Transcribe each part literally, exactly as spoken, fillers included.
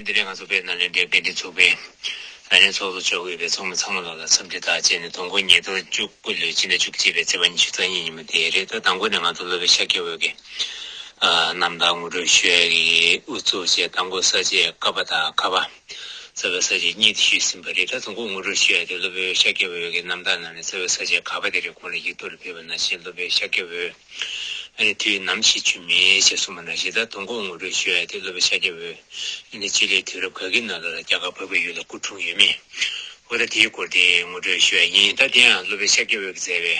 འདི་ནས་ང་ཚོ་དཔལ་ནཱ་ལེནྡྲའི་དཔལ་ལྡན་ཚོགས་པའི་ཨ་ནི་ཚོགས་གཙོ་མཆོག་གིས་ཚོགས་མི་ཚང་མ་ལོག་ལ་འཚམས་འདྲི་དང་བཅས་ནས། དོ་དགོང་ཉིས་སྟོང་བཅུ་དགུ་ལོའི་ཕྱི་ཟླ་བཅུ་གཅིག་པའི་ཚེས་པ་ཉི་ཤུ་རྩ་གཉིས་ཉིན་མོ་དེ་རེད། ད་དང་པོ་ནས་ང་ཚོ་སློབ་དཔོན་ཤཱཀྱ་འོད་ཀྱི་ཨ་རྣམ་ཐར་ངོ་སྤྲོད་ཞུ་ཡ་གི་དབུ་ཚུགས་བྱས། དང་པོ་ས་བཅད་ཀ་པ་དང་ཁ་པ། རྩ་བའི་ས་བཅད་གཉིས་དེ་ཞུས་ཟིན་པ་རེད། ད་དང་པོ་ངོ་སྤྲོད་ཞུ་ཡ་དེ་སློབ་དཔོན་ཤཱཀྱ་འོད་ཀྱི་རྣམ་ཐར་ནང་ནས་རྩ་བའི་ས་བཅད་ཀ་པ་དེ་རེད། གོང་ལ་ཡིག་ཐོག་ལ་ཕེབས་པ་ནང་བཞིན། སློབ་དཔོན་ཤཱཀྱ་འོད་ཨ་ནི་དུས་ནམ་ཞིག་བྱོན་མིན་ཞེས་གསུངས་པ་ནང་བཞིན། ད་དང་པོ་ངོ་སྤྲོད་ཞུ་ཡ་དེ་སློབ་དཔོན་ཤཱཀྱ་འོད་ཨ་ནི་སྤྱི་ལོའི་དུས་རབས་ག་གི་ནང་ལོགས་ལ་རྒྱ་གར་འཕགས་པའི་ཡུལ་ལ་སྐུ་འཁྲུངས་ཡོད་མེད། འོ་ད་དེའི་སྐོར་དེ་ངོ་སྤྲོད་ཞུ་ཡ་ཡིན། ད་དེ་ཡང་སློབ་དཔོན་ཤཱཀྱ་འོད་ཀྱིས་མཛད་པའི་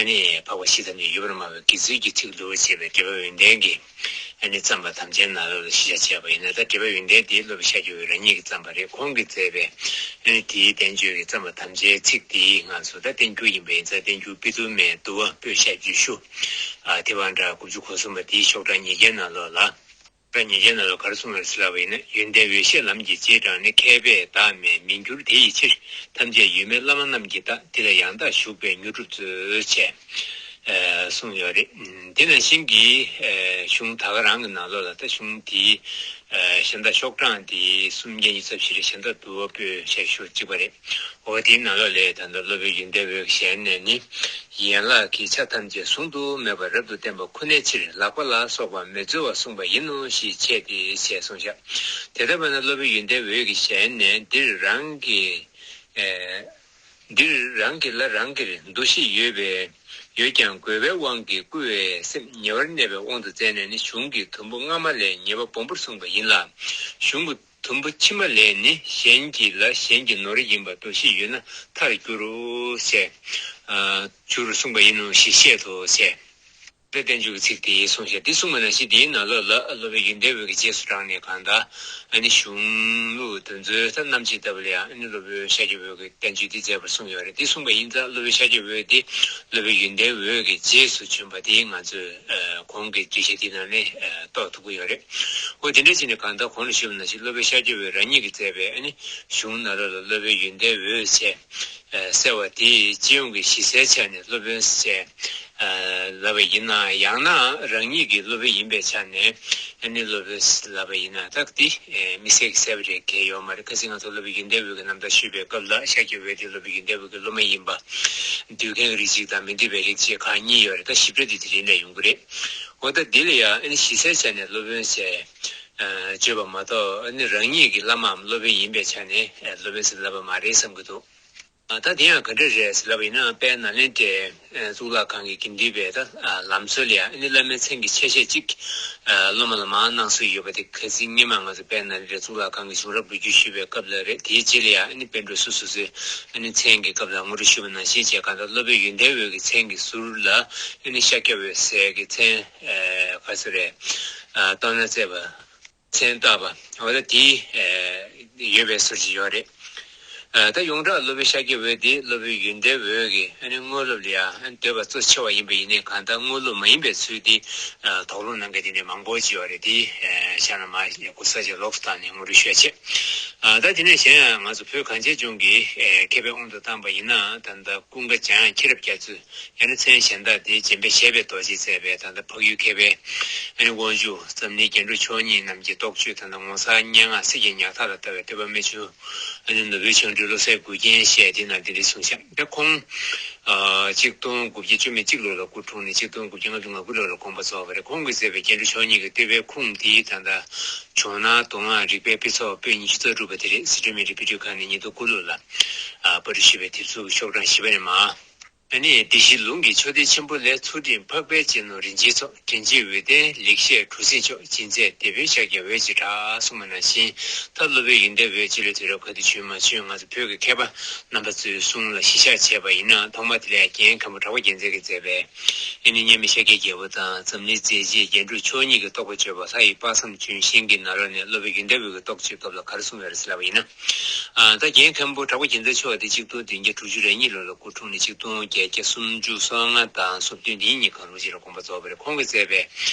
ཨ་ནི་འཕགས་པ་བཞི་དང་ནི་ཡོད་པར་སྨྲ་བའི་དགེ་ཚུལ་གྱི་ཚིག་འདུ་བྱས་པའི་འགྲེལ་པ་ཡོན་ཏན་གྱི་ཨ་ནི་བརྩམས་པ་དམ་བཅའི་ནང་ལོགས་ལ་གཞི་བཞག་བྱས་པ་ཡིན་ན། ད་འགྲེལ་པ་ཡོན་ཏན་དེ་སློབ་དཔོན་ཤཱཀྱ་འོད་རང་ཉིད་ཀྱིས་བརྩམས་པ་རེད། ཁོང་གིས་མཛད་པའི་ཨ་ནི་དེའི་བསྟན་བཅོས་ཀྱི་བརྩམས་པ་དམ་བཅའི་ཚིག་དེ་ང་ཚོ་ད་བསྟན་འགྱུར་ཡིན་པ་ཡིན་ཙང་། བསྟན་འགྱུར་པི་ཏུ་མའི་འདུལ་བ་པོད་ཞེ་བཅུ་ཞེ་དྲུག་ཨ་དེ་བ་འདྲ་དགུ་བཅུ་གོ་གསུམ་པ་དེའི་ཤོག་གྲངས་ཉིས་བརྒྱའི་ནང་ལོགས་ལ། ཤོག་གྲངས་ཉིས་བརྒྱའི་ནང་ལོགས་ག་རེ་གསུངས་ཡོད་ཟེར་ལབ་པ་ཡིན་ན། ཡོན་ཏན་འོད་ཤེས་ལམ་གྱི་རྗེས་འབྲངས་ནས། མཁས་པས་བདག་མེད་མིན་འགྱུར་དེ་ཡི་ཕྱིར། ཐམས་ཅད་ཡོད་མེད་བླ་མ་རྣམས་ཀྱིས་བརྟགས། འདི་ལ་ཡང་དག་ཞུགས་པས་མྱུར་འགྲུབ་མཛོད། ཅེས་ཨ་གསུངས་ཡོད་རེད། ཨ་དེ་ནང་བཞིན་གྱི་ཨ་གཞུང་ད་ག་རང་གི་ནང་ལོགས་ལ། ད་གཞུང་དེའི་ཨ་གཞན་དག་ཤོག་གྲངས་དེ་སུམ་བརྒྱ་ཉི་ཤུ་རྩ་བཞི་རེད། གཞན་དག་འདུལ་བ་པོད་ཞེ་བཅུ་གཅིག་པ་རེད། འོ་དེའི་ནང་ལོགས་ལ་ད་ལྟ་སློབ་དཔོན་ཡོན་ཏན་འོད་ཀྱི་ཞལ་ནས་ནི། ཡན་ལག་གི་ཆ་ཐམས་ཅད་ཟུང་དུ་མེད་པར་རབ་ཏུ་བསྟན་པ་ཁོ་ནའི་ཕྱིར། ལག་པ་ལ་སོགས་པ་མི་འཛོལ་བར་གསུངས་པ་ཡིན་ནོ་ཞེས་འཆད་དེ། ཞེས་གསུངས་བཞག་དེ་ལྟར་བས་ན་སློབ་དཔོན་ཡོན་ཏན་འོད་ཀྱི་ཞལ་ནས། འདིར་རང་གི་ཨེ། འདིར་རང་གི་ལ་རང་གིར་འདུ་ཤེས་ཡོད་པས། ཡོད་ཀྱང་རྒོལ་བའི་དབང་གིས་བསྐུལ་བའི་སེམས་ཉེ་བར་གནས་པའི་དབང་དུ་མཛད་ནས་ནི། གཞུང་གི་དུམ་བུ་སྔ་མ་ལས་ཉེ་བ་སྦོམ་པོར་གསུངས་པ་ཡིན་ལ། གཞུང་གི་དུམ་བུ་ཕྱི་མ་ལས་ནི། གཞན་གྱི་ལ་གཞན་གྱི་ནོར་ཡིན་པར་འདུ་ཤེས་ཡོད་ན་མཐར་འགྱུར་རོ་ཞེས། ཨ་འགྱུར་གསུངས་པ་ཡིན་ནོ་ཞེས་བཤད་དོ་ཞེས། དེ་བསྟན་བཅོས་ཀྱི་ཚིག་དེ་གསུངས་ཤག་དེ་གསུངས་པ་ནང་བཞིན་དེའི་ནང་ལོགས་ལ་སློབ་དཔོན་ཡོན་ཏན་འོད་ཀྱི་རྗེས་སུ་འབྲངས་ནས་གང་ལྟར་ཨ་ནི་གཞུང་ལུགས་དེ་ཚོའི་ཐད་རྣམ་འབྱེད་ལྟ་བུ་ལ་ཡང་ཨ་ནི་སློབ་དཔོན་ཤཱཀྱ་འོད་ཀྱི་བསྟན་བཅོས་འདི་མཛད་པར་གསུངས་ཡོད་རེད། དེ་གསུངས་པ་ཡིན་ཙང་སློབ་དཔོན་ཤཱཀྱ་འོད་དེ་སློབ་དཔོན་ཡོན་ཏན་འོད་ཀྱི་རྗེས་སུ་བྱོན་པ་དེ་ང་ཚོས་ཨ་གོང་གི་འགྲེལ་བཤད་དེའི་ནང་ནས་ཨ་རྟོགས་ཐུབ་ཀྱི་ཡོད་རེད། འོ་དེ་འདྲ་བྱས་ནས་གང་ལྟར་གོང་ལ་ཞུས་པ་ནང་བཞིན་སློབ་དཔོན་ཤཱཀྱ་འོད་རང་ཉིད་ཀྱིས་མཛད་པའི་ཨ་ནི་གཞུང་ནང་ལོགས་ལ་སློབ་དཔོན་ཡོན་ཏན་འོད་ཞེས་ཨ་གསལ་བ་དེས་སྤྱི་ཡོངས་ཀྱི་གཞི་རྩའི་ཆ་ནས་སློབ་དཔོན་ཞེས་ཨ་ལབ་པ་ཡིན་ན། ཡང་ན་རང་ཉིད་ཀྱིས་སློབ་དཔོན་ཡིན་པའི་ཆ་ནས་ཨ་ནི་སློབ་དཔོན་ལབ་པ་ཡིན་ན། ད་འདི་ཨ་དམིགས་བསལ་གྱི་གསལ་བ་རེ་གལ་ཡོད་མ་རེད། ཁ་སང་ང་ཚོ་སློབ་དཔོན་ཡོན་ཏན་འོད་ཀྱི་རྣམ་ཐར་ཞུས་པའི་སྐབས་ལ་ཤཱཀྱ་འོད་དེ་སློབ་དཔོན་ཡོན་ཏན་འོད་ཀྱི་སློབ་མ་ཡིན་པ། འདུལ་མཁན་གྱི་རིགས་གཅིག་དང་མི་འདུལ་བའི་རིགས་གཅིག་ཁག་གཉིས་ཡོད་རེད། ད་ཞིབ་ཕྲ་དེ་དེ་རིང་ལས་ཡོང་གི་རེད། འོ་ད་འདི་ལ་ཡང་ཨ་ནི་གཞི་རྩའི་ཆ་ནས་སློབ་དཔོན་ཞེས་ཨ་བརྗོད་པ་མ་གཏོགས། ཨ་ནི་རང་ཉིད་ཀྱི་བླ་མའམ་སློབ་དཔོན་ཡིན་པའི་ཆ་ནས་ཨ་སློབ་དཔོན་ཟེར་ལབ་པ་མ་རེད་བསམ་གྱི་འདུག་ཨ་ད་དེ་ཡང་ག་འདྲ་རེད་ཟེར་ལབ་པ་ཡིན་ན། དཔལ་ནཱ་ལེནྡྲའི་ཨ་གཙུག་ལག་ཁང་གི་དགེ་འདུན་པའི་ད་ཨ་ལམ་སྲོལ་ལ་ཡང་ཨ་ནི་བླ་མའི་མཚན་གྱི་ཆ་ཤས་གཅིག་ཨ་སློབ་མ་ལ་མར་གནང་སྲོལ་ཡོད་པ་དེ། ཁ་སང་སྔོན་མ་ང་ཚོ་དཔལ་ནཱ་ལེནྡྲའི་གཙུག་ལག་ཁང་གི་བྱུང་རབས་ལོ་རྒྱུས་ཞུས་པའི་སྐབས་ལ་རེད། དེའི་རྗེས་ལ་ཡང་ཨ་ནི་པཎ་གྲུབ་སོ་སོ་སོའི་ཨ་ནི་མཚན་གྱི་སྐབས་ལ་ངོ་སྤྲོད་ཞུས་པ་ནང་བཞིན་བྱས། གང་ལྟར་སློབ་དཔོན་ཡོན་ཏན་འོད་ཀྱི་མཚན་གྱི་ཟུར་ལ་ཨ་ནི་ཤཱཀྱ་འོད་ཟེར་གྱི་མཚན་ཨ་ག་ཚོད་རེད། ཨ་བཏགས་ན་བརྩེགས་པ། མཚན་བཏགས་པ། འོ་ད་དེ་ཨ་ཡོད་པའི་ཟུར་ཅིག་ཡོད་རེད། ཨ་ད་ཡོངས་གྲགས་སློབ་དཔོན་ཤཱཀྱ་འོད་དེ་སློབ་དཔོན་ཡོན་ཏན་འོད་ཀྱི་ཨ་ནི་དངོས་སློབ་ལ་ཡང་འདོད་པ་གཙོ་ཆེ་བ་ཡིན་པ་ཡིན་ནའི། གང་ལྟར་དངོས་སློབ་མ་ཡིན་པའི་ཚུལ་དེ་ཨ་དོགས་སློང་གནང་མཁན་དེ་འདྲ་མང་པོ་ཅིག་ཡོད་རེད། དེ་ཨ་ཤ་ན་མ་གོ་ས་ཅིག་ལོགས་སུ་བཏང་ནས་ངོ་སྤྲོད་ཞུ་ཡ་བྱེད། ཨ་ད་དེ་ནས་གཞན་ཡང་ང་ཚོ་བོད་གངས་ཅན་ལྗོངས་ཀྱི་ཨ་མཁས་པའི་དབང་དུ་བཏང་པ་ཡིན་ན། ད་ལྟ་ཀུན་དགའ་འཇམ་དབྱངས་མཁྱེན་རབ་རྒྱ་མཚོས། ཡང་ན་མཚན་གཞན་དག་དེ་འཇམ་དཔལ་བཞད་པའི་རྡོ་རྗེས་མཛད་པའི་ད་ལྟ་འཕགས་ཡུལ་མཁས་པའི་ཨ་ནི་དབང་ཕྱུག་འཛམ་གླིང་རྒྱན་དྲུག་མཆོག་གཉིས་རྣམས་ཀྱི་རྟོགས་བརྗོད། ད་ལྟ་ངོ་མཚར་སྙན་ངག་གསེར་གྱི་ཉག་ཐག་ལ་ལྟ་བའི་བསྟོད་པ་རྨད་བྱུང་ཨ་ནི་ནོར་བུའི་ཆང་དྲི་བློ་གསལ་མགུལ་རྒྱན་ཞེས་དེ་རྣམས་དེ་འདྲ་གསུངས་ཤག་དེ་ཁོང་ཨ་གཅིག་སྟོང་དགུ་བརྒྱ་བཅུ་མེད་གཅིག་ལོ་ལ་སྐུ་འཁྲུངས་ནས་གཅིག་སྟོང་དགུ་བརྒྱ་ལྔ་བཅུ་ང་དགུ་ལོ་ལ་དགོངས་པ་རྫོགས་པ་རེད། ཁོང་གིས་མཛད་པའི་རྒྱན་དྲུག་མཆོག་གཉིས་ཀྱི་བསྟོད་པའི་ཁུངས་དེ་ད་ལྟ་ཇོ་ནང་མདོ་སྔགས་རིག་པའི་དཔེ་ཚོགས་པོད་ཉི་ཤུ་རྩ་དྲུག་པ་དེ་རེད། སི་ཁྲོན་མི་རིགས་དཔེ་སྐྲུན་ཁང་ནས་ཉིས་སྟོང་དགུ་ལོ་ལ་ཨ་པར་སྐྲུན་ཞུས་པའི་དེབ་གཟུགས་ཤོག་གྲངས་བཞི་པ་ནས་མར། ཨ་ནི་བདེ་གཤེགས་ལུང་གི་ཆོས་སྡེ་ཆེན་པོ་ལས། ཚུལ་ཁྲིམས་འཕགས་པའི་སྤྱི་ནོར་རིན་ཆེན་མཚོ། དྲིན་ཅན་འོད་ལྡན་ལེགས་བཤད་གྲུ་གཟིངས་མཆོག། ཅི་མཛད་སྡེ་དཔོན་ཤཱཀྱ་འོད་ཀྱི་གྲགས། གསུངས་པ་ནང་བཞིན། ད་སློབ་དཔོན་ཡོན་ཏན་འོད་སྤྱི་ལོའི་དུས་རབས་ག་དུས་བྱོན་མ་བྱོན་ང་ཚོ་བོད་ཀྱི་མཁས་པ་རྣམ་པ་ཚོའི་གསུང་ལ་གཞི་བཞག་བྱས་པ་ཡིན་ན། ཐོག་མ་དེ་ལ་རྒན་མཁན་པོ་གྲགས་པ་རྒྱལ་མཚན་གྱིས་མཛད་པའི་ཨ་ནི་མཉམ་མེད་ཤཱཀྱའི་རྒྱལ་པོ་དང་འཛམ་གླིང་མཛེས་བྱེད་རྒྱན་དྲུག་མཆོག་གཉིས་ཀྱི་རྟོགས་པ་བརྗོད་པ་ལྷ་ཡི་དཔག་བསམ་ལྗོན་ཤིང་གི་ནང་ལོགས་ནས་སློབ་དཔོན་ཡོན་ཏན་འོད་ཀྱི་རྟོགས་བརྗོད་སྐབས་ལ་ག་རེ་གསུངས་ཡོད་རེད་ཟེར་ལབ་པ་ཡིན་ན། ཨ་ད་རྒན་མཁན་པོ་གྲགས་པ་རྒྱལ་མཚན་མཆོག་དེ་གཅིག་སྟོང་བདུན་བརྒྱ་དྲུག་ཅུ་རེ་གཉིས་ལོ་ལ་སྐུ་འཁྲུངས་ནས་གཅིག་སྟོང་བརྒྱད་བརྒྱ་སུམ་ཅུ་སོ་ལྔ་དང་སོ་བདུན་དེའི་ཉིན་གང་རུང་ཞིག་ལ་དགོངས་པ་རྫོགས་པ་རེད། ཁོང་གིས་མཛད་པའི་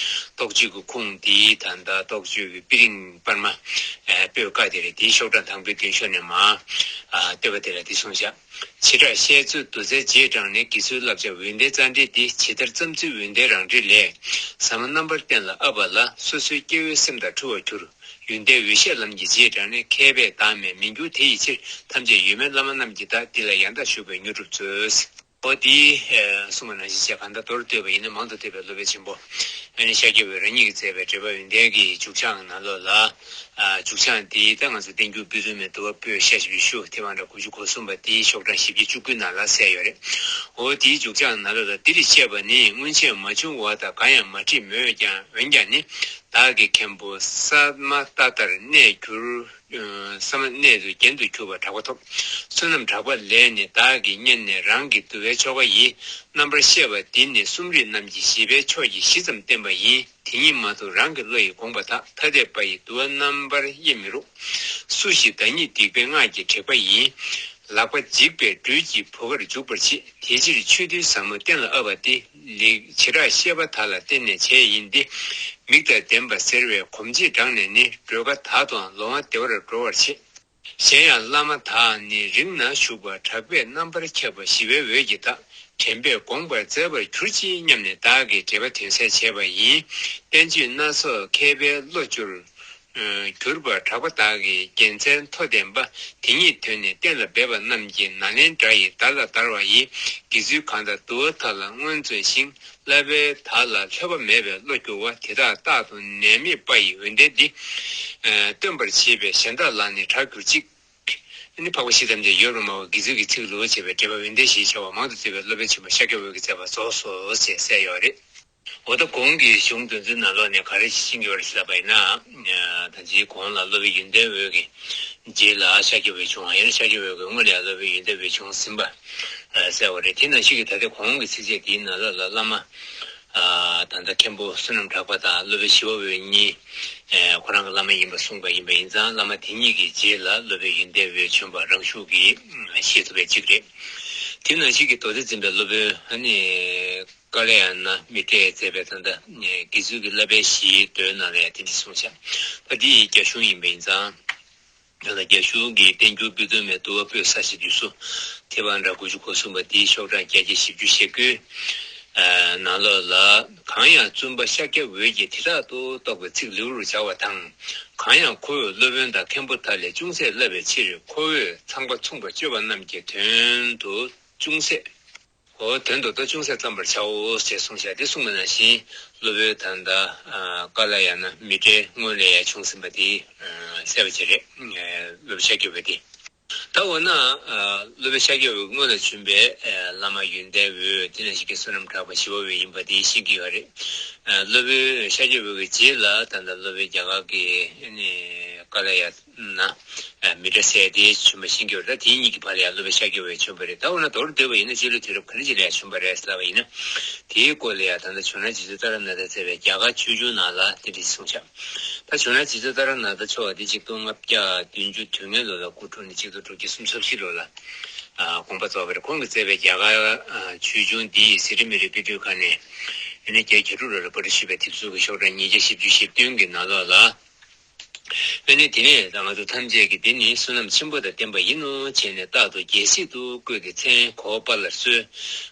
རྟོགས་བརྗོད་ཀྱི་ཁུངས་དེ་ད་ལྟ་རྟོགས་བརྗོད་ཀྱི་དཔེ་རིང་པར་མ་ཨ་པོད་ཀ་དེ་རེད། དེའི་ཤོག་གྲངས་དང་པོའི་མདུན་ཤོག་ནས་མར་ཨ་བསྟོད་པ་དེ་ལ་དེ་གསུངས་བཞག་ཇི་ལྟར་བཤད་ཚོད་བསྡུ་རྩལ་རྗེས་འབྲངས་ནས། དགེ་ཚུལ་བསླབ་བྱ་འོད་ལྡན་རྩ་འགྲེལ་འདི། ཇི་ལྟར་བརྩམས་ཚུལ་འོད་ལྡན་རང་འགྲེལ་ལས། ཟབ་མོ་རྣམ་པར་བསྟན་ལ་ཨ་བ་ལ། སོ་སོའི་སྐྱེ་བོའི་སེམས་དང་འཁྲུལ་བར་གྱུར། ཡོན་ཏན་འོད་ཤར་ལམ་གྱི་རྗེས་འབྲང་ནས། མཁས་པས་བདག་མེད་མིང་གྱུར་དེ་ཡི་ཕྱིར། ཐམས་ཅད་ཡོད་མེད་བླ་མ་རྣམས་ཀྱིས་བལྟ། འདི་ལ་ཡང་དག་ཞུགས་པས་མྱུར་འགྲུབ་མཛོད། འོ་དེ་གསུངས་པ་ནང་བཞིན་བྱས། གང་ལྟར་མདོར་བསྡུས་པ་ཡིན་ན། མང་དུ་ཐོས་པའི་སློབ་དཔོན་ཆེན་པོ་ཨ་ནི་ཤཱཀྱ་འོད་རང་ཉིད་ཀྱིས་མཛད་པའི་འགྲེལ་པ་ཡོན་ཏན་གྱི་མཇུག་བྱང་ནང་ལོགས་ལ། ཨ་མཇུག་བྱང་དེ་ད་ང་ཚོ་བསྟན་འགྱུར་དཔེ་མཛོད་མའི་འདུལ་བ་པོད་ཤ་བཞི་པའི་ཤུ་ཐེ་བ་འདྲ་དགུ་བཅུ་གོ་གསུམ་པ་དེའི་ཤོག་གྲངས་བཞི་བཅུ་གཅིག་ནང་ལ་གསལ་ཡོད་རེད། འོ་དེའི་མཇུག་བྱང་ནང་ལོགས་ལ། འདིར་བཤད་པ་ནི་སྔོན་ཆད་མ་བྱུང་བ་དང་གང་ཡང་མ་བྲིས་མོད་ཀྱང་། འོན་ཀྱང་ནི་བདག་གི་མཁན་པོ་ས་མ་ཏ་ཏར་གནས་གྱུར། ས་མ་གནས་དུ་རྒྱན་དུ་གྱུར་པ་གྲགས་པ་ཐོབ། བསོད་ནམས་གྲགས་པ་ལས་ནི་བདག་གིས་རྙེད་ནས། རང་གི་འདུལ་བའི་ཆོ་ག་ཡི། རྣམ་པར་བཤད་པ་འདི་ནི་གསུམ་རིག་རྣམས་ཀྱི་བཞི་པའི་ཕྱོགས་ཀྱི་བཞི་ཙམ་བསྟན་པ་ཡིན། དེ་ཉིད་མ་ཐོབ་རང་གི་བློ་ཡིས་དགོངས་པ་དག། ཐ་དད་པ་ཡི་འདུལ་བ་རྣམ་པར་དབྱེ་མི་རུང་། སུ་ཞིག་བདག་ཉིད་སྡིག་པའི་སྔགས་ཀྱིས་དྲེགས་པ་ཡིན། ལག་པ་འཇིགས་པས་སྦྲུལ་གྱི་བུ་གར་འཇུག་པར་བྱེད། དེ་ཕྱིར་ཆོས་འདུལ་ཟབ་མོ་གཏན་ལ་དབབ་པ་སྟེ། ལེགས་བྱེ་བྲག་བཤད་པ་དག་ལ་བརྟེན་ནས་བྱས་ཡིན་ཏེ། མིག་དང་ལྡན་པ་གཟེར་བས་གོམ་གཅིག་བགྲངས་ནས་ནི། སྒྲོལ་དཀར་དག་དང་ལོང་བ་བདེ་བར་འགྲོ་བར་བྱེད། གཞན་ཡང་བླ་མ་དག་ནི་རིང་ན་བཞུགས་པ། གྲགས་པས་རྣམ་པར་ཁྱབ་པ་ཞི་བའི་འོད་ཀྱི་བདག། དྲན་པས་དགོངས་པར་མཛད་པར་གྱུར་ཅིག་སྙམ་ནས་བདག་གིས་འགྲེལ་པ་དོན་གསལ་བྱས་པ་ཡིན། བསྟན་བཅོས་སྣ་ཚོགས་མཁས་པའི་བློ་བསྒྱུར། གྱུར་པ་གྲགས་པ་དག་གི་རྒྱལ་མཚན་མཐོ་ལྡན་པ། དེ་ཉིད་ཐོས་ནས་གཏན་ལ་འབེབས་པ་རྣམས་ཀྱི་ནཱ་ལེནྡྲ་ཡི་མདའ་ལ་བརྡར་བ་ཡི་དགེ་ཚུལ་གང་དག་འདུལ་བ་དག་ལ་སྔོན་བརྩོན་ཞིང་། བསླབ་པའི་བདག་ལ་ལྷོད་པ་མེད་པའི་བློ་བསྒྱུར་བ་དེ་དག་རྟག་ཏུ་ནད་མེད་པ་ཡི་འོད་ལྡན་འདི། སྟོན་པར་བྱེད་པའི་གཞན་དག་ལ་ནི་གྲགས་གྱུར་ཅིག་ནི་འཕགས་པ་ཤེས་ཐམས་ཅད་ཡོད་པར་སྨྲ་བ་དགེ་ཚུལ་གྱི་ཚིག་ལུགས་བྱས་པའི་འགྲེལ་པ་ཡོན་ཏན་ཞེས་བྱ་བ་མང་དུ་བརྩམས་པའི་སློབ་དཔོན་ཆེན་པོ་ཤཱཀྱ་འོད་ཀྱིས་མཛད་པ་རྫོགས་སོ་ཞེས་གསལ་ཡོད་རེད། འོ་ད་གོང་གི་གཞུང་འདོན་ཚུལ་ནང་ལོགས་ནས་ག་རེ་ཤེས་ཀྱི་ཡོད་རེད་ཟེར་བ་ཡིན་ན། ད་ཅིའི་གོང་ལ་སློབ་དཔོན་ཡོན་ཏན་འོད་ཀྱི་རྗེས་ལ་ཤཱཀྱ་འོད་བྱུང་བ་ཡིན་ན། ཤཱཀྱ་འོད་ཀྱི་སྔོན་ལ་ཡང་སློབ་དཔོན་ཡོན་ཏན་འོད་བྱུང་ཟིན་པ་གསལ་བ་རེད། དེ་ནང་བཞིན་གྱི་ད་ལྟའི་གོང་གི་ཚིགས་བཅད་འདིའི་ནང་ལོགས་ལ་བླ་མ། ད་ལྟ་མཁན་པོ་བསོད་ནམས་གྲགས་པ་དང་སློབ་དཔོན་ཞི་བ་འོད་གཉིས། ཁོ་རང་གི་བླ་མ་ཡིན་པ་གསུངས་པ་ཡིན་པ་ཡིན་ཙང་། བླ་མ་དེ་གཉིས་ཀྱི་རྗེས་ལ་སློབ་དཔོན་ཡོན་ཏན་འོད་བྱོན་པ་རང་ཤུགས་ཀྱིས་ཤེས་ཐུབ་པའི་གཅིག་རེད། དེ་ནང་བཞིན་གྱི་མདོ་སྡེ་འཛིན་པའི་སློབ་དཔོན་ཨ་ནི་ཀཱ་ལ་ཡ་ན་མི་ཏྲས་མཛད་པའི་ད་ལྟ་དགེ་ཚུལ་གྱི་བསླབ་པའི་གཞིའི་མདོའི་ནང་ལ་ཡང་དེ་འདྲ་གསུངས་ཤག་ད་འདི་ཡི་རྒྱ་གཞུང་ཡིན་པ་ཡིན་ཙང་། ཡང་ན་རྒྱ་གཞུང་གི་བསྟན་འགྱུར་དཔེ་མཛོད་མའི་འདུལ་བ་པོད་ས་བཞི་བཅུ་སོ་ཐེ་བ་འདྲ་དགུ་བཅུ་གོ་གསུམ་པ་དེའི་ཤོག་གྲངས་བརྒྱད་བརྒྱ་བཞི་བཅུ་ཞེ་དགུའི་ནང་ལོགས་ལ། གང་ཡང་བཙུན་པ་ཤཱཀྱ་འོད་ཀྱིས་དེ་དག་ཏུ་གཏོགས་པའི་ཚིག་ལེའུར་སྦྱར་བ་དང་། གང་ཡང་ཁོ་བོས་སློབ་དཔོན་དང་མཁན་པོ་དག་ལས་ཅུང་ཟད་བསླབ་པའི་ཕྱིར། ཁོ་བོས་ཚངས་པ་མཚུངས་པར་སྤྱོད་པ་རྣམས་ཀྱི་དོན་དུ་ཅུང་ཟད། འོ་དོན་དུ་ད་ཅུང་ཟད་བརྩམ་པར་བྱའོ་ཞེས་གསུངས་ཤག་དེ་གསུངས་པ་ནང་བཞིན་སློབ་དཔོན་ད་ལྟ་ཀཱ་ལ་ཡ་ན་མི་ཏྲའི་སྔོན་ལ་ཡང་བྱུང་ཟིན་པ་དེ་གསལ་བ་ཅིག་རེད། སློབ་དཔོན་ཤཱཀྱ་འོད་དེ། ད་འོ་ན་སློབ་དཔོན་ཤཱཀྱ་འོད་སྔོན་ལ་བྱོན་པའི་བླ་མ་ཡོན་ཏན་འོད། དེ་ནང་བཞིན་གྱི་བསོད་ནམས་གྲགས་པ་ཞི་བ་འོད་ཡིན་པ་དེ་ཤེས་ཀྱི་ཡོད་རེད། སློབ་དཔོན་ཤཱཀྱ་འོད་ཀྱི་རྗེས་ལ་ད་ལྟ་སློབ་དཔོན་རྒྱ་གར་གྱི་ཀཱ་ལ་ཡ། ན། མི་ཏྲ་ཟེར་དེ་བྱོན་པ་ཤེས་ཀྱི་ཡོད་རེད། ད་དེ་གཉིས་ཀྱི་བར་ལ་ཡང་སློབ་དཔོན་ཤཱཀྱ་འོད་བྱོན་པ་རེད། ད་འོ་ན་མདོར་བསྡུས་པ་ཡིན་ན་སྤྱི་ལོའི་དུས་རབས་ག་རེ་ཅིག་ལ་ཡང་བྱོན་པ་རེད་ཟེར་ལབ་པ་ཡིན་ན། དེའི་སྐོར་ལ་ཡང་ད་ལྟ་ཇོ་ནང་རྗེ་བཙུན་ཏཱ་ར་ནཱ་ཐས་མཛད་པའི་རྒྱ་གར་ཆོས་འབྱུང་ནང་ལ་དེ་འདྲ་གསུངས་ཤག་ད་ཇོ་ནང་རྗེ་བཙུན་ཏཱ་ར་ནཱ་ཐ་མཆོག་དེ་ཆིག་སྟོང་ལྔ་བརྒྱ་བདུན་ཅུ་དོན་ལྔའི་ལོ་ལ་སྐུ་འཁྲུངས་ནས་ཆིག་སྟོང་དྲུག་བརྒྱ་སུམ་ཅུ་སོ་བཞི་ལོ་ལ་དགོངས་པ་རྫོགས་པ་རེད། ཁོང་གིས་མཛད་པའི་རྒྱ་གར་ཆོས་འབྱུང་འདི་ཡི་ཟི་རི་མི་རི་དཔེ་སྐྲུན་ཁང་ནས་ཨ་ནི་བརྒྱད་བརྒྱད་དྲུག་ལོ་ལ་པར་སྐྲུན་ཞུས་པའི་དེབ་གཟུགས་ཀྱི་ཤོག་གྲངས་ཉིས་བརྒྱ་བཞི་བཅུ་ཞེ་བདུན་གྱི་ནང་ལོགས་ལ། ཨ་ནི་དེ་ནས་ད་ང་ཚོ་ཐམས་ཅད་ཀྱིས་འདི་ནི་བསོད་ནམས་ཆེན་པོ་དང་ལྡན་པ་ཡིན་ནོ་བྱས་ནས་རྟག་ཏུ་རྒྱལ་སྲིད་དུ་བཀོད་དེ་མཚན་གོ་པ་ལར་གསོལ།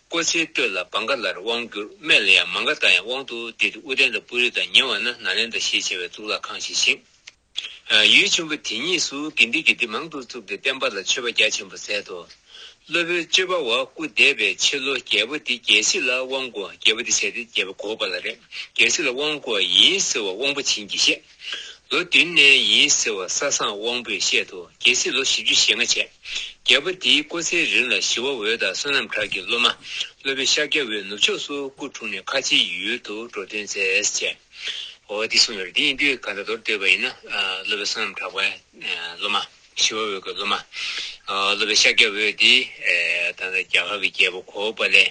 ཀོ་ཚེའི་སྟོད་ལ་བང་ག་ལར་དབང་བསྒྱུར། སྨད་ལ་ཡང་མང་ག་དང་ཡང་དབང་དུ་བསྡུས་ཏེ་ཨུ་ཏན་དང་པུ་རི་དང་ཉེ་བ་ན་ནཱ་ལེནྡྲ་ཞེས་བྱ་བའི་གཙུག་ལག་ཁང་ཞིག་བཞེངས། ཡུལ་ཆེན་པོ་དེ་ཉིད་སུ་དགེ་འདུན་གྱི་སྡེ་མང་དུ་བཙུགས་ཏེ་བསྟན་པ་ལ་མཆོད་པ་རྒྱ་ཆེན་པོ་མཛད་དོ། སློབ་དཔོན་སྤྱོད་པ་བ་སྐུ་འདས་པའི་ཕྱི་ལོ་རྒྱལ་པོ་དེ་རྒྱལ་སྲིད་ལ་དབང་བསྐུར། རྒྱལ་པོ་དེ་ཟེར་དེ་རྒྱལ་པོ་གོ་པ་ལ་རེད། རྒྱལ་སྲིད་ལ་དབང་བསྐུར་བ་ཡིན་ཟེར་བ་དབང་པོ་བྱིན་གྱིས་བཤད། ལོ་བདུན་གནས་ཡིན་ཟེར་བ་ས་བཟང་དབང་པོས་བཤད་དོ། རྒྱལ་སྲིད་ལོ་བཞི་བཅུ་ཞེ་ལྔ་བྱས། རྒྱལ་པོ་དེའི་སྐུ་ཚེའི་རིང་ལ་ཞི་བ་འོད་དང་བསོད་ནམས་གྲགས་ཀྱི་སློབ་མ་སློབ་དཔོན་ཤཱཀྱ་འོད་ནུབ་ཕྱོགས་སུ་སྐུ་འཁྲུངས་ནས་ཁ་ཆེའི་ཡུལ་དུ་འགྲོ་དོན་མཛད་ཅེས། འོ་འདི་གསུངས་ཡོད་རེད། འདི་ཡིན་དུས་གང་ལྟར་མདོར་བསྡུས་པ་ཡིན་ན། ཨ་སློབ་དཔོན་བསོད་ནམས་གྲགས་པའི་ཨ་སློབ་མ། ཞི་བ་འོད་ཀྱི་སློབ་མ། ཨ་སློབ་དཔོན་ཤཱཀྱ་འོད་འདི་ཨ་ད་ལྟ་རྒྱ་གར་གྱི་རྒྱལ་པོ་གོ་པ་ལའི་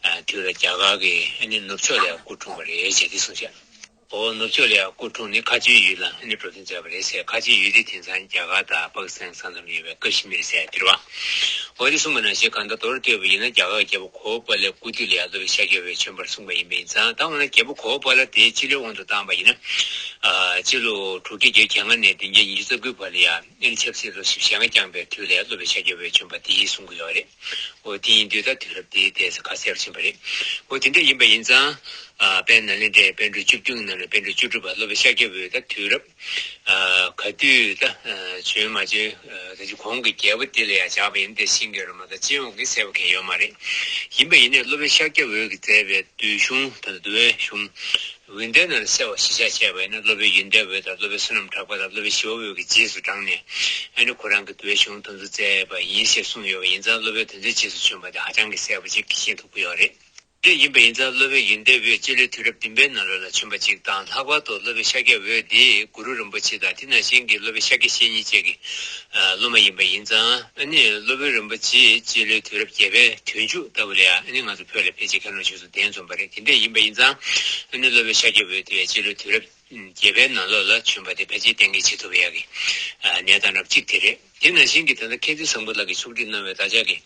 ཨ་དུས་ལ་རྒྱ་གར་གྱི་ཨ་ནི་ནུབ་ཕྱོགས་ལ་སྐུ་འཁྲུངས་པ་རེད་ཅེས་འདི་གསུངས་བཞག་འོ་ནུབ་ཕྱོགས་ལ་སྐུ་འཁྲུངས་ནས་ཁ་ཆེའི་ཡུལ་ལ་ཨ་ནི་འགྲོ་དོན་མཛད་པ་རེད་ཟེར། ཁ་ཆེའི་ཡུལ་འདི་དེང་སང་རྒྱ་གར་དང་པ་ཀི་སི་ཐན་ས་མཚམས་ལ་ཡོད་པའི་ཀ་ཤི་མིར་ཟེར་དེ་རེད་བ། འོ་འདི་གསུངས་པ་ནང་བཞིན་གང་ལྟར་མདོར་བསྡུས་པ་ཡིན་ན་རྒྱ་གར་གྱི་རྒྱལ་པོ་གོ་པ་ལའི་སྐུ་དུས་ལ་ཡང་སློབ་དཔོན་ཤཱཀྱ་འོད་བྱོན་པར་གསུངས་པ་ཡིན་པ་ཡིན་ཙང་། ད་འོ་ན་རྒྱལ་པོ་གོ་པ་ལ་དེའི་སྤྱི་ལོའི་དབང་དུ་བཏང་པ་ཡིན་ན། ཨ་སྤྱི་ལོ་དྲུག་བརྒྱ་བརྒྱད་ཅུ་གྱ་ལྔ་ནས་བདུན་བརྒྱ་ཉི་ཤུ་རྩ་དགུའི་བར་ལ་ཡང་ཨ་ནི་ཆབ་སྲིད་ལོ་བཞི་བཅུ་ཞེ་ལྔ་བསྐྱངས་པའི་དུས་ལ་ཡང་སློབ་དཔོན་ཤཱཀྱ་འོད་བྱོན་པ་དེའི་གསུང་གི་ཡོད་རེད། འོ་དེ་ཡིན་དུས་ད་དུས་རབས་དེའི་ཏོག་ཙམ་ཁ་གསལ་རུ་ཕྱིན་པ་རེད། འོ་དེ་འདྲ་ཡིན་པ་ཡིན་ཙང་ ཨ་དཔལ་ནཱ་ལེནྡྲའི་པཎ་གྲུབ་བཅུ་བདུན་གྱི་ནང་ནས་པཎ་གྲུབ་བཅུ་དྲུག་པ་སློབ་དཔོན་ཤཱཀྱ་འོད་ད་དུས་རབས་ཨ་ག་དུས་ད་ཨ་བྱོན་མ་བྱོན་ཨ་ད་ཅི་གོང་གི་རྒྱལ་པོ་དེ་ལ་ཡང་བཞག་པ་ཡིན་ཏེ། ཤིང་གི་རོལ་མོ་དང་སྤྱི་ཡོངས་ཀྱི་གསལ་པོ་གང་ཡོད་མ་རེད། ཡིན་པ་ཡིན་ནའི་སློབ་དཔོན་ཤཱཀྱ་འོད་ཀྱིས་མཛད་པའི་འདུལ་གཞུང་དང་འདུལ་བའི་གཞུང་འོན་ཏེ་ནང་གསལ་བ་གཞི་བཞག་བྱས་པ་ཡིན་ན། སློབ་དཔོན་ཡོན་ཏན་འོད་དང་སློབ་དཔོན་བསོད་ནམས་གྲགས་པ་དང་སློབ་དཔོན་ཞི་བ་འོད་ཀྱི་རྗེས་སུ་འབྲངས་ནས་ཨ་ནི་ཁོ་རང་གི་འདུལ་བའི་གཞུང་དེ་ཚོ་མཛད་པ་ཡིན་ཞེས་གསུངས་ཡོད་པ་ཡིན་ཙང་། སློབ་དཔོན་དེ་ཚོའི་རྗེས་སུ་བྱོན་པ་དེ་ཧ་ཅང་གི་གསལ་པོ་ཅིག་ཤེས་ཐུབ་ཀྱི་ཡོད་རེད། དེ་ཡིན་པ་ཡིན་ཙང་སློབ་དཔོན་ཡོན་ཏན་འོད་སྤྱི་ལོའི་དུས་རབས་བདུན་པའི་ནང་ལོགས་ལ་བྱོན་པ་ཅིག་དང་། ལྷག་པར་དུ་སློབ་དཔོན་ཤཱཀྱ་འོད་དེ་གུ་རུ་རིན་པོ་ཆེ་དང་དེ་ནང་བཞིན་གྱི་སློབ་དཔོན་ཤཱཀྱ་བཤེས་གཉེན་བཅས་ཀྱི་ཨ་སློབ་མ་ཡིན་པ་ཡིན་ཙང་། ཨ་ནི་སློབ་དཔོན་རིན་པོ་ཆེ་སྤྱི་ལོའི་དུས་རབས་བརྒྱད་པའི་དུས་མཇུག་ལྟ་བུ་ལ་ཡང་ཨ་ནི་ང་ཚོ་བོད་ལ་ཕལ་ཆེར་མཁན་སློབ་ཆོས་གསུམ་གདན་འཛོམས་པ་རེད། དེ་འདྲ་ཡིན་པ་ཡིན་ཙང་ཨ་ནི་སློབ་དཔོན་ཤཱཀྱ་འོད་དེ་སྤྱི་ལོའི་དུས་རབས་བརྒྱད་པའི་ནང་ལོགས་ལ་བྱོན་པ་དེ་ཕལ་ཆེར་གཏན་འཁེལ་བྱེད་ཐུབ་ཡག་གི་ཨ་གནས་སྟངས་རབ་གཅིག་དེ་རེད། དེ་ནང་བཞིན་གྱི་ད་ལྟ་མཁན་ཆེན་བཟང་པོ་ལགས་ཀྱིས་ཕྱོགས་སྒྲིག་གནང་བའི་བདག་ཅག་གི་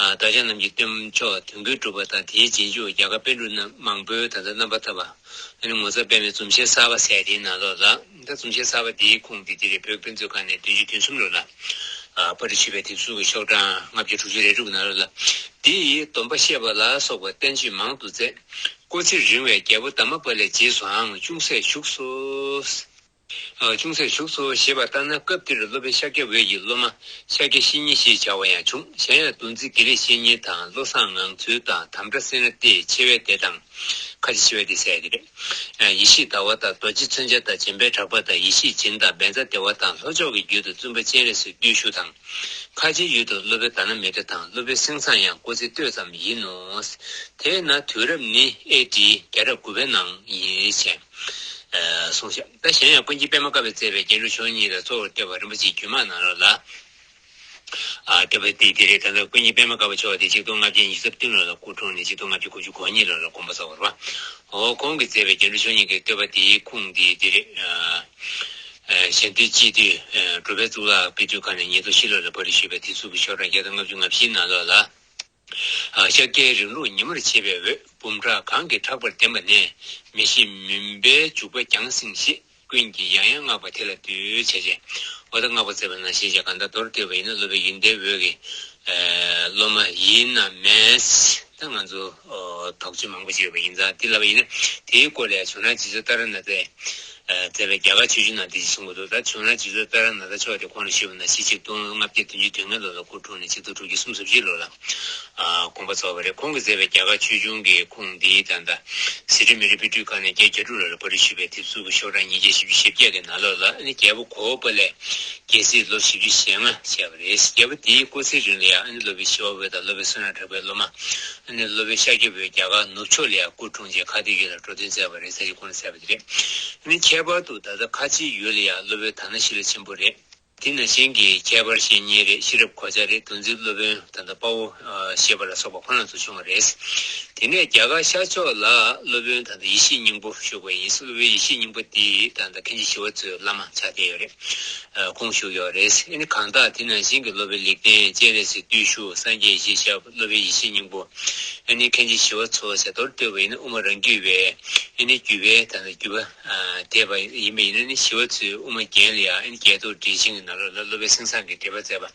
ཨ་བདག་ཅག་རྣམས་ཀྱི་སྟོན་མཆོག་དོན་ཀུན་གྲུབ་པ་དང་། དེའི་རྗེས་འཇུག་རྒྱ་གར་པཎ་གྲུབ་རྣམས་མང་པོའི་ད་ལྟ་རྣམ་པར་ཐར་པ་ཨ་ནི་ངོ་མཚར་དཔེ་མའི་རྫུན་ཤེལ་གསར་པ་ཟེར་དེའི་ནང་ལོགས་ལ། ད་རྫུན་ཤེལ་གསར་པ་དེའི་ཁུངས་དེ་འདི་རེད། བོད་ཀྱི་དཔེ་མཛོད་ཁང་ནས་བདུན་ཅུ་དོན་གསུམ་ལོ་ལ་ཨ་པཎ་གྲུབ་ཆོས་པའི་དེབ་གཟུགས་ཀྱི་ཤོག་གྲངས་ལྔ་བརྒྱ་དྲུག་ཅུ་རེ་དྲུག་ནང་ལོགས་ལ། དེ་ཡི་སྡོམ་པ་བཤད་པ་ལ་སོགས་པ་བསྟན་བཅོས་མང་དུ་མཛད། སྐུ་ཚེ་རིང་བའི་རྒྱལ་པོ་དྷ་རྨ་པཱ་ལའི་རྗེས་སུའང་ཅུང་ཟད་ཞུགས་སོ། ཨ་ཅུང་ཟད་ཞུགས་སོ་ཞེས་པ་ལྟར་ན། སྐབས་དེར་སློབ་དཔོན་ཤཱཀྱ་འོད་ཀྱི་སློབ་མ་ཤཱཀྱ་བཤེས་གཉེན་ཞེས་བྱ་བ་ཡང་བྱུང་། གཞན་ཡང་མདོ་འཛིན་དགེ་ལེགས་བཤེས་གཉེན་དང་། བློ་བཟང་ངང་ཚུལ་དང་། དམ་བྲ་སེ་ན་སྟེ། ཆེ་བའི་སྡེ་དང་། ཁ་ཆེ་ཆེ་བའི་སྡེ་ཟེར་གྱི་རེད། ཨ་ཡེ་ཤེས་ཟླ་བ་དང་། རྡོ་རྗེ་མཚོན་ཆ་དང་། འཇམ་དཔལ་གྲགས་པ་དང་། ཡེ་ཤེས་སྦྱིན་དང་། བཛྲ་དེ་བ་དང་། ལྷོ་ཕྱོགས་ཀྱི་རྒྱུད་དུ་བཙུན་པ་སྤྱན་རས་གཟིགས་བརྟུལ་ཞུགས་དང་། ཁ་ཆེའི་ཡུལ་དུ་སློབ་དཔོན་དྷ་ན་མི་ཏྲ་དང་། སློབ་དཔོན་སེང་བཟང་ཡང་སྐུ་ཚེ་སྟོད་ཙམ་ཡིན་ནོ། དེས་ན་དུས་རབས་ནི་ཨེ་ཌི་བརྒྱ་ཕྲག་དགུ་པའི་ནང་ཡིན་ཞེས། ཨ་གསུངས་ཤག་ད་གཞན་ཡང་ཀུན་མཁྱེན་པད་མ་དཀར་པོས་མཛད་པའི་རྒྱན་དྲུག་མཆོག་གཉིས་ལ་གཙོ་བོར་བསྟོད་པ་རིན་པོ་ཆེའི་རྒྱུད་མང་ནང་ལོགས་ལ། ཨ་བསྟོད་པ་དེ་དེ་རེད། ད་ལྟ་ཀུན་མཁྱེན་པད་མ་དཀར་པོ་མཆོག་དེ་ཆིག་སྟོང་ལྔ་བརྒྱ་ཉི་ཤུ་རྩ་བདུན་ལོ་ལ་སྐུ་འཁྲུངས་ནས་ཆིག་སྟོང་ལྔ་བརྒྱ་དགུ་བཅུ་གོ་གཉིས་ལོ་ལ་དགོངས་པ་རྫོགས་པ་རེད་པ། འོ་ཁོང་གིས་མཛད་པའི་རྒྱན་དྲུག་མཆོག་གཉིས་ཀྱི་བསྟོད་པ་དེའི་ཁུངས་དེ་དེ་རེད། ཨ་ཨ་གཞན་དོན་སྤྱི་དུས་ཨ་འགྲོ་བའི་གཙུག་ལག་དཔེ་སྐྲུན་ཁང་ནས་ཉིས་སྟོང་བཞི་ལོ་ལ་པར་སྐྲུན་ཞུས་པའི་དེབ་གཟུགས་ཀྱི་ཤོག་གྲངས་བརྒྱ་དང་ལྔ་བཅུ་ང་བཞི་ནང་ལོགས་ལ། ཤཱཀྱའི་རིང་ལུགས་ཉིན་མོར་བྱེད་པའི་འོད། འབུམ་ཕྲག་གང་གིས་གྲགས་པར་ལྡན་པ་ནས། མི་ཤེས་མུན་པའི་འཇུག་པ་རྒྱང་བསྲིངས་ཤིག་ཀུན་གྱིས་ཡང་ཡང་བསྔགས་པ་དེ་ལ་འདུད། བྱས་བྱས། འོ་ད་བསྔགས་པ་མཛད་པ་ནང་བཞིན་བྱས། གང་ལྟར་མདོར་བསྡུས་པ་ཡིན་ན་སློབ་དཔོན་ཡོན་ཏན་འོད་ཀྱི་སློབ་མ་ཡིན་ནམ་མིན། ད་ང་ཚོ་དོགས་གཅོད་མང་པོ་ཅིག་ཡོད་པ་ཡིན་ཙང་། དེ་ལབ་པ་ཡིན་ན་དེའི་སྐོར་ལ་ཡང་ཇོ་ནང་རྗེ་བཙུན་ཏཱ་ར་ནཱ་ཐས། མཛད་པའི་རྒྱ་གར་ཆོས་འབྱུང་ནང་དེ་ཅིག་གསུང་གི་འདུག་ད་ཇོ་ནང་རྗེ་བཙུན་ཏཱ་ར་ནཱ་ཐ་མཆོག་དེ་ཁོང་ལ་ཞུས་པ་ན་ཕྱི་ཆིག་སྟོང་ལྔ་བརྒྱ་བདུན་ཅུ་དོན་ལྔ་ལོ་ལ་སྐུ་འཁྲུངས་ནས་ཆིག་སྟོང་དྲུག་བརྒྱ་སུམ་ཅུ་སོ་བཞི་ལོ་ལ་དགོངས་པ་རྫོགས་པ་རེད། ཁོང་གིས་མཛད་པའི་རྒྱ་གར་ཆོས་འབྱུང་གི་ཁུངས་འདི་ད་ལྟ་ཟི་ཁྲོན་མི་རིགས་དཔེ་སྐྲུན་ཁང་ནས་བརྒྱད་བརྒྱ་དྲུག་ལོ་ལ་པར་སྐྲུན་ཞུས་པའི་དེབ་གཟུགས་ཀྱི་ཤོག་གྲངས་ཉིས་བརྒྱ་བཞི་བཅུ་ཞེ་བརྒྱད་ཀྱི་ནང་ལོགས་ལ་ནི་རྒྱལ་པོ་གོ་པ་ལས་རྒྱལ་སྲིད་ལོ་བཞི་བཅུ་ཞེ་ལྔ་བྱས་པ་རེད། རྒྱལ་པོ་དེའི་སྐུ་ཚེའི་རིང་ལ་ཡང་ཨ་ནི་སློབ་དཔོན་ཞི་བ་འོད་དང་སློབ་དཔོན་བསོད་ནམས་གྲགས་པའི་སློབ་མ། ཨ་ནི་སློབ་དཔོན་ཤཱཀྱ་པོས་རྒྱ་གར་ནུབ་ཕྱོགས་ལ་ཡང་སྐུ་འཁྲུངས་རྗེས་ཁ་བརྡའི་ཡུལ་ལ་འགྲོ་དོན་མཛད་པ་རེད་ཟེར་གྱི་ཁོང་ལ་གསལ་བ་དེ་རེད། ཨ་ནི་ཁྱད་པར་དུ་ད་ལྟ་ཁ་ཆེའི་ཡུལ་ལ་ཡང་སློབ་དཔོན་དྷ་ན་ཤི་ལ་ཆེན་པོ་རེད། དེ་ནང་བཞིན་གྱི་ཁྱད་པར་བཤེས་གཉེན་རེད། ཤེས་རབ་གོ་ཆ་རེད། མདོ་འཛིན་སློབ་དཔོན་ད་ལྟ་དཔའ་བོ་ཞེས་པ་ལ་སོགས་པ་ཁོང་རྣམ་ཚོ་བྱུང་བ་རེད། དེ་ནས་རྒྱ་གར་ཤར་ཕྱོགས་ལ་སློབ་དཔོན་ད་ལྟ་ཡེ་ཤེས་སྙིང་པོ་བཞུགས་པ་ཡིན། སློབ་དཔོན་ཡེ་ཤེས་སྙིང་པོ་དེ་ད་ལྟ་མཁན་ཆེན་ཞི་བ་འཚོའི་བླ་མ་ཆགས་བསྡད་ཡོད་རེད། ཁོང་བཞུགས་ཡོད་རེད། ཨ་ནི་གང་དག་དེ་ནང་བཞིན་གྱི་སློབ་དཔོན་ལེགས་ལྡན་སྤྱན་རས་གཟིགས་བརྟུལ་ཞུགས། སངས་རྒྱས་ཡེ་ཤེས་ཞབས། སློབ་དཔོན་ཡེ་ཤེས་སྙིང་པོ། ཨ་ནི་མཁན་ཆེན་ཞི་བ་འཚོ་ཟེར། མདོར་བསྡུས་པ་ཡིན་ན་དབུ་མ་རང་རྒྱུད་པའི་ཨ་ནི་བརྒྱུད་པའི་ད་ལྟ་བརྒྱུད་པ་འདས་པ་ཡིན་པ་ཡིན་ན་ནི་ཞི་བ་འཚོའི་དབུ་མ་རྒྱན་ལ་ཡང་ཨ་ནི་རྒྱན་ཐོག་འགྲེལ་ཆེན་གྱི་ནང་ལོགས་ལ་སློབ་དཔོན་སེང་བཟང་གིས་འགྲེལ་པ་མཛད་པ་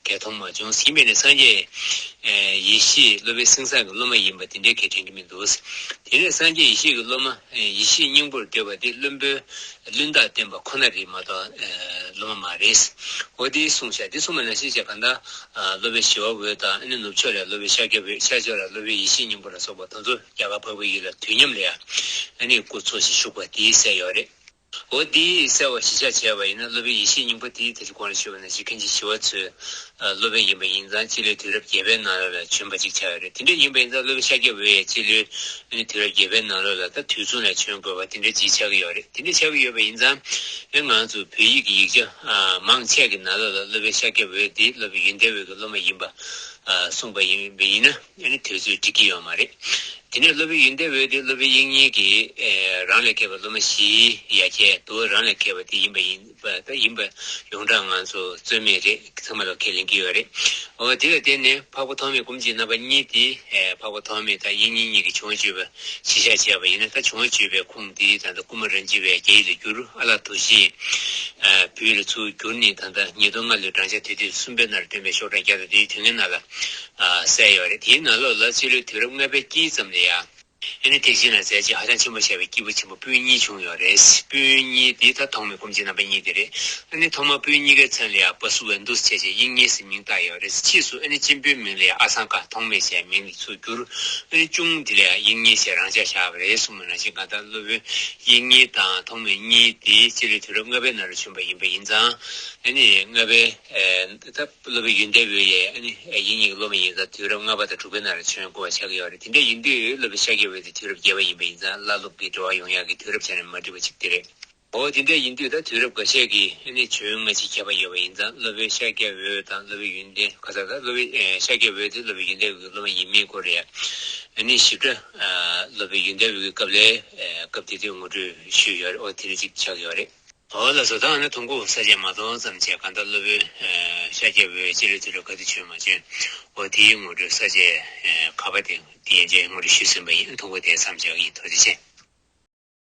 གང་མཐོང་མ་བྱུང་། ཡིན་པས་ནི་སངས་རྒྱས་ཡེ་ཤེས་སློབ་དཔོན་སེང་བཟང་གི་སློབ་མ་ཡིན་པ་དེ་འདྲའི་གི་དྲན་གྱི་མི་འདུག་དེ་ནས་སངས་རྒྱས་ཡེ་ཤེས་ཀྱི་སློབ་མ་ཡེ་ཤེས་སྙིང་པོར་འདོད་པ་དེ་བླུན་པོའི་བླུན་རྟགས་བསྟན་པ་ཁོ་ན་རེད་མ་གཏོགས་སློབ་མ་མ་རེད། འོ་དེ་གསུངས་ཤག་དེ་གསུངས་པ་ནང་བཞིན་བྱས་གང་ལྟར་སློབ་དཔོན་ཞི་བ་འོད་དང་ཨ་ནི་ནུབ་ཕྱོགས་ལ་སློབ་དཔོན་ཤཱཀྱ་པོད། ཤར་ཕྱོགས་ལ་སློབ་དཔོན་ཡེ་ཤེས་སྙིང་པོ་ལ་སོགས་པ་དེ་ཚོ་རྒྱ་གར་འཕགས་པའི་ཡུལ་ལ་དུས་མཉམ་ལ་ཡང་ཨ་ནི་སྐུ་འཚོ་ཞིང་བཞུགས་པ་དེ་གསལ་ཡོད་རེད། འོ་དེ་གསལ་བ་གཞིར་བཞག་བྱས་པ་ཡིན་ན་སློབ་དཔོན་ཡེ་ཤེས་སྙིང་པོ་དེ་ད་ཅི་གོང་ལ་ཞུས་པ་ནང་བཞིན་མཁན་ཆེན་ཞི་བ་འཚོའི་སློབ་དཔོན་ཡིན་པ་ཡིན་ཙང་། སྤྱི་ལོའི་དུས་རབས་བརྒྱད་པའི་ནང་ལོགས་ལ་བྱོན་པ་ཅིག་ཆགས་ཡོད་རེད། དེ་འདྲ་ཡིན་པ་ཡིན་ཙང་སློབ་དཔོན་ཤཱཀྱ་པོ་ཡིས་སྤྱི་ལོའི་དུས་རབས་བརྒྱད་པའི་ནང་ལོགས་ལ་ད་དུས་མཚུངས་ལ་བྱོན་དགོས་པ་དེ་འདྲ་ཅིག་ཆགས་ཀྱི་ཡོད་རེད། དེ་འདྲ་ཆགས་ཀྱི་ཡོད་པ་ཡིན་ཙང་ཨེ་ང་ཚོ་བོད་ཡིག་གི་ཡིག་ཆ་མང་ཆེ་གི་ནང་ལོགས་ལ་སློབ་དཔོན་ཤཱཀྱ་པོ་དེ་སློབ་དཔོན་ཡོན་ཏན་འོད་ཀྱི་སློབ་མ་ཡིན་པ་གསུངས་པ་ཡིན་པ་ཡིན་ན་ཨ་ནི་དེ་ཚོས་འགྲིག་གི་ཡོད་མ་རེད། དེ་ནས་སློབ་དཔོན་ཡོན་ཏན་འོད་དེ་སློབ་དཔོན་དབྱིག་གཉེན་གྱི་ཨེ་རང་ལས་མཁས་པ་སློབ་མ་བཞིའི་ཡ་གྱལ་དུ་བ་རང་ལས་མཁས་པ་དེ་ཡིན་པ་ཡིན་པ་ད་ཡིན་པ་ཡོངས་གྲགས་ང་ཚོ་རྩོད་མེད་རེད། ཚང་མ་ལ་ཁས་ལེན་གྱི་ཡོད་རེད། འོ་དེ་ལ་བརྟེན་ནས་འཕགས་པ་ཐོགས་མེད་སྐུ་མཆེད་རྣམ་པ་གཉིས་དེ་ཨེ་འཕགས་པ་ཐོགས་མེད་དང་དབྱིག་གཉེན་གཉིས་ཀྱི་བྱུང་བ་བརྗོད་པ་གཞིར་བཞག་བྱས་པ་ཡིན་ན། ད་བྱུང་བ་བརྗོད་པའི་ཁུངས་དེ་ད་ལྟ་ཀུ་མ་རན་ཅི་བའི་རྒྱ་ཡིག་ལ་བསྒྱུར། ཨ་ལ་དུ་ཤི་ཨེ་བོད་ལ་ཚུར་བསྒྱུར་ནས་ད་ལྟ་ཉིས་སྟོང་ལྔ་ལོའི་བགྲང་བྱ་དུས་དེབ་གསུམ་པའི་ནང་ལ་བཏོན་པའི་ཤོག་གྲངས་བརྒྱ་དང་བདུན་ཅུ་དོན་ལྔའི་ནང་ལ་ཨ་གསལ་ཡོད་རེད། དེའི་ནང་ལོགས་ལ་སྤྱི་ལོའི་དུས་རབས་ལྔ་པའི་དཀྱིལ་ཙམ་ལ་ཡང་། ཨ་ནི་དེ་བཞིན་ལ་མཛད་རྗེས་ཧ་ཅང་ཆེན་པོ་བཞག་པའི་སྐྱེས་བུ་ཆེན་པོ་སྤུན་གཉིས་བྱུང་ཡོད་རེད། སྤུན་གཉིས་དེ་ད་ཐོག་མའི་སྐུ་མཆེད་རྣམ་པ་གཉིས་དེ་རེད། ཨ་ནི་ཐོག་མར་སྤུན་གཉིས་ཀའི་མཚན་ལ་ཡང་པ་སུ་ཝན་དུ་ཟེར་བྱས་དབྱིག་གཉེན་ཟེར་མིང་བཏགས་ཡོད་རེད། ཕྱིས་སུ་ཨ་ནི་གཅེན་པོའི་མིང་ལ་ཡང་ཨ་སང་ཀ་ཐོགས་མེད་ཞེས་མིང་ལ་ཚུར་བསྒྱུར། ཨ་ནི་གཅུང་དེ་ལ་ཡང་དབྱིག་གཉེན་ཞེས་རང་ཆ་བཞག་པ་རེད་གསུངས་པ་ནང་བཞིན། གང་ལྟར་སློབ་དཔོན་དབྱིག་གཉེན་དང་ཐོགས་མེད་གཉིས་དེ་སྤྱི་ལོའི་དུས་རབས་ལྔ་པའི་ནང་ལ་བྱོན་པ་ཡིན་པ་ཡིན་ཙང་། ཨ་ནི་ལྔ་པའི་ད་སློབ་དཔོན་ཡོན་ཏན་འོད་ཡང་ཨ་ནི་དབྱིག་གཉེན་གྱི་སློབ་མ་ཡིན་ཙང་དུས་རབས་ལྔ་པ་དང་དྲུག་པའི་ནང་ལ་བྱོན་དགོས་པ་ཆགས་ཀྱི་ཡོད་རེད། དེ་འདྲ་ཡིན་དུས་སློབ་དཔོན་ཤཱཀྱ་འོད་དེ་དུས་རབས་བརྒྱད་པ་ཡིན་པ་ཡིན་ཙང་བླ་སློབ་ཀྱི་འབྲེལ་བ་ཡོང་ཡག་གི་དུས་རབས་ཆ་ནས་མ་འགྲིག་པ་ཅིག་དེ་རེད། འོ་དེ་འདྲ་ཡིན་དུས་ད་དུས་རབས་འགའ་ཤས་ཀྱི་ཨ་ནི་བྱོན་སྔ་ཕྱི་ཁྱད་པར་ཡོད་པ་ཡིན་ཙང་སློབ་དཔོན་ཤཱཀྱ་འོད་དང་སློབ་དཔོན་ཡོན་ཏན། ཁ་སང་ད་སློབ་དཔོན་ཤཱཀྱ་འོད་དེ་སློབ་དཔོན་ཡོན་ཏན་འོད་ཀྱི་སློབ་མ་ཡིན་མིན་སྐོར་ཡང་ཨ་ནི་ཞིབ་ཕྲ་སློབ་དཔོན་ཡོན་ཏན་འོད་ཀྱི་སྐབས་ལ་སྐབས་དེ་དུས་ངོ་སྤྲོད་ཞུས་ཡོད་རེད། འོ་དེ་འདྲ་ཅིག་ཆགས་ཡོད་རེད། འོ་ལགས་སོ། ད་ཨ་ནི་ཐུང་ཀུ་ས་བཅད་མ་གཏོགས་ཙམ་བྱས། གང་ལྟར་སློབ་དཔོན་ཤཱཀྱ་འོད་སྤྱི་ལོའི་དུས་རབས་ག་དུས་བྱོན་མ་བྱོན། འོ་དེའི་ངོ་སྤྲོད་ས་བཅད་ཁ་པ་དེ་དེ་ཡན་ཆད་ངོ་སྤྲོད་ཞུས་ཟིན་པ་ཡིན། ཐུང་ཀུ་དེ་མཚམས་བཞག་གི་ཡིན། ཐུགས་རྗེ་ཆེ།